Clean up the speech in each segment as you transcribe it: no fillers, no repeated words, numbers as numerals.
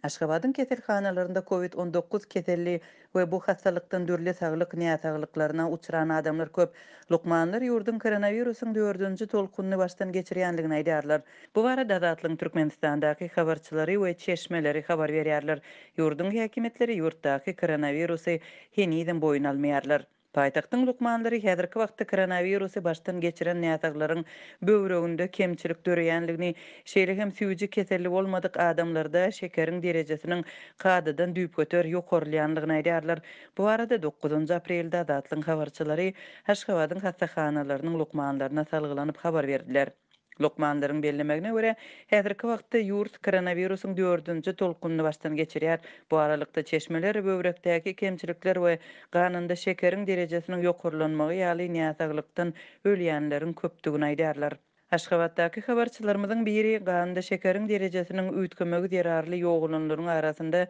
Aşgabadyň keselhanalarynda Covid 19 keselli we bu hassalykdan dürli saglyk näsaglyklaryna uçran adamlar köp. Lukmanlar ýurduň koronawirusyň dördünji tolkunyny başdan geçirýändigini aýdýarlar. Bu barada Azatlygyň Türkmenistandaky habarçylary we çeşmeleri habar berýärler. Ýurduň häkimiýetleri ýurtdaky koronawirusy henizem boýun almaýarlar. Paýtagtyň lukmanlary häzirki wagtda koronawirusy başdan geçiren näsaglaryň böwreginde kemçilik döreýändigini, şeýle hem süýji keselli bolmadyk adamlarda şekeriň derejesiniň kadadan düýpgöter ýokarlýandygyny aýdýarlar. Bu barada dokuzynjy aprelde Azatlygyň habarçylary Aşgabadyň hassahanalarynyň lukmanlaryna salgylanyp habar berdiler. Lukmanlaryň bellemegine görä, häzirki wagtda ýurt koronawirusyň dördünji tolkunyny başdan geçirýär. Bu aralykda, çeşmeler böwrekdäki kemçilikler we ganynda şekeriň derejesiniň ýokarlanmagy ýaly näsaglykdan ölýänleriň köpdügini aýdýarlar. Aşgabatdaky habarçylarymyzyň biri ganda şekeriň derejesiniň üýtgemegi zerarly ýogalanlaryň arasynda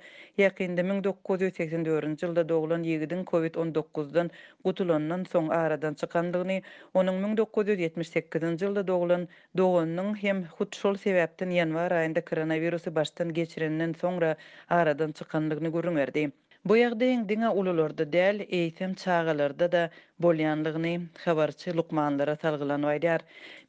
ýakynda 1984-nji ýylda doglan ýigidiň covid 19-dan gutulandan soň aradan çykandygyny, onuň 1978-nji ýylda doglan doganynyň hem hut şol sebäpden ýanwar aýynda koronawirusy başdan geçirenden soňra aradan çykandygyny gürrüň berdi. Bu ýagdaýyň diňe ulularda däl, eýsem çagalarda-da bolýanlygyny habarçy lukmanlara salgylanyp aýdýar.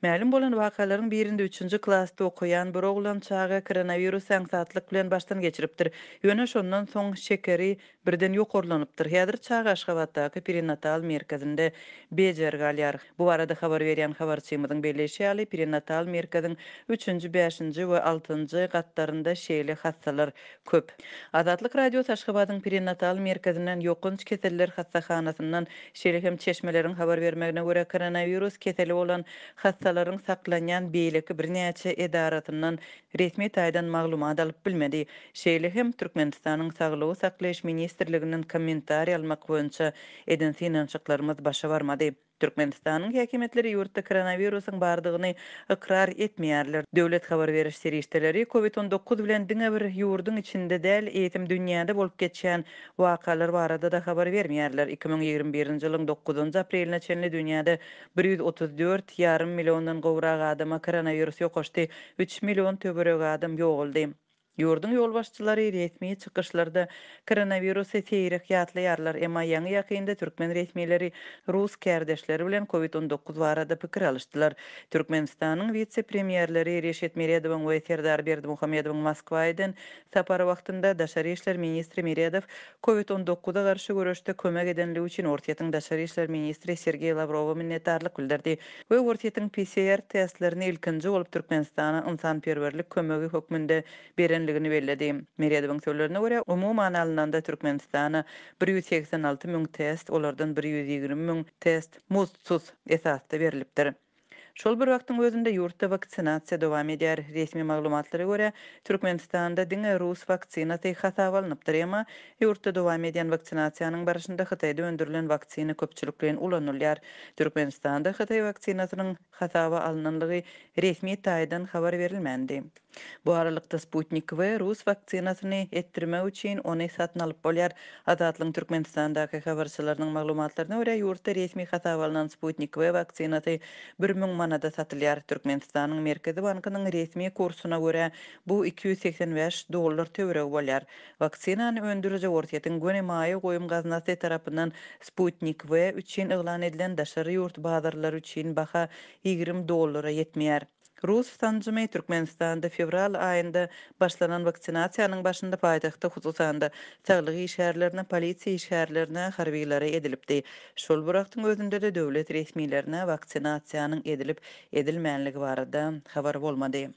Mälim bolan wakalaryň birinde üçünji klasda okaýan bir oglan çaga koronawirusy aňsatlyk bilen başdan geçiripdir. Ýöne şondan soň şekeri birden ýokarlanypdyr. Häzir çaga Aşgabatdaky perinatal merkezinde bejergi alýar. Bu barada habar berýän habarçymyzyň belleýşi ýaly, perinatal merkeziň üçünji, bäşinji we altynjy gatlarynda şeýle hassalar köp. Azatlyk Radiosy Aşgabadyň perinatal merkezinden, ýokanç keseller hassahanasyndan, şeýle hem çeşmeleriň habar bermegine görä, koronawirus keseli bolan hassalaryň saklanýan beýleki birnäçe edarasyndan resmi taýdan maglumat alyp bilmedi. Şeýle hem, Türkmenistanyň Saglygy saklaýyş ministrliginden kommentariý almak boýunça eden synanyşyklarymyz başa barmady. Türkmenistanyň häkimiýetleri ýurtda koronawirusyň bardygyny ykrar etmeýärler. Döwlet habar beriş serişdeleri Covid 19 bilen diňe bir ýurduň içinde däl, eýsem dünýäde bolup geçýän wakalar barada-da habar bermeýärler. 2021-nji ýylyň dokuzynjy apreline çenli dünýäde 134 ýarym milliondan gowrak adama koronawirus ýokaşdy, üç million töweregi adam ýogaldy. Ýurduň ýolbaşçylary resmi çykyşlarda koronawirusy seýrek ýatlaýarlar, emma ýaňy-ýakynda türkmen resmileri rus kärdeşleri bilen Covid 19 barada pikir alyşdylar. Türkmenistanyň wise-premýerleri Reşit Meredowyň we Serdar Berdimuhamedowyň Moskwa eden sapary wagtynda daşary işler ministri Meredow Covid 19-a garşy göreşde kömek edenligi üçin Orsýetiň daşary işler ministri Sergeý Lawrowa minnetdarlyk bildirdi we Orsýetiň PCR testlerini ilkinji bolup Türkmenistana ynsanperwerlik kömegi hökmünde berenligini belledi. Meredowyň sözlerine görä, umuman alnanda Türkmenistana 186 müň test, olardan 120 müň test muzdsuz esasda berlipdir. Şol bir wagtyň özünde ýurtda waksinasiýa dowam edýär. Resmi maglumatlara görä, Türkmenistanda diňe rus waksinasy hasaba alnypdyr. Emma ýurtda dowam edýän waksinasiýanyň barşynda Hytaýda öndürilen waksina köpçülikleýin ulanylýar. Türkmenistanda hytaý waksinasynyň hasaba alnanlygy resmi taýdan habar berilmändi. Bu aralykda, Sputnik V rus waksinasyny etdirmek üçin ony satyn alyp bolýar. Azatlygyň Türkmenistandaky habarçylarynyň maglumatlaryna görä, ýurtda resmi hasaba alnan Sputnik V waksinasy 1000 manada satylýar. Türkmenistanyň Merkezi bankynyň resmi kursuna görä, bu 285 dollar töweregi bolýar. Waksinany öndüriji Orsýetiň göni maýa goýum gaznasy tarapyndan Sputnik V üçin yglan edilen daşary ýurt bazarlary üçin baha 20 dollara ýetmeýär. Rus sanjymy Türkmenistanda fewral aýynda başlanan waksinasiýanyň başynda paýtagtda, hususan-da, saglyk işgärlerine, polisiýa işgärlerine, harbylara edilipdi. Şol bir wagtyň özünde-de döwlet resmilerine waksinasiýanyň edilip-edilmänligi barada habar bolmady.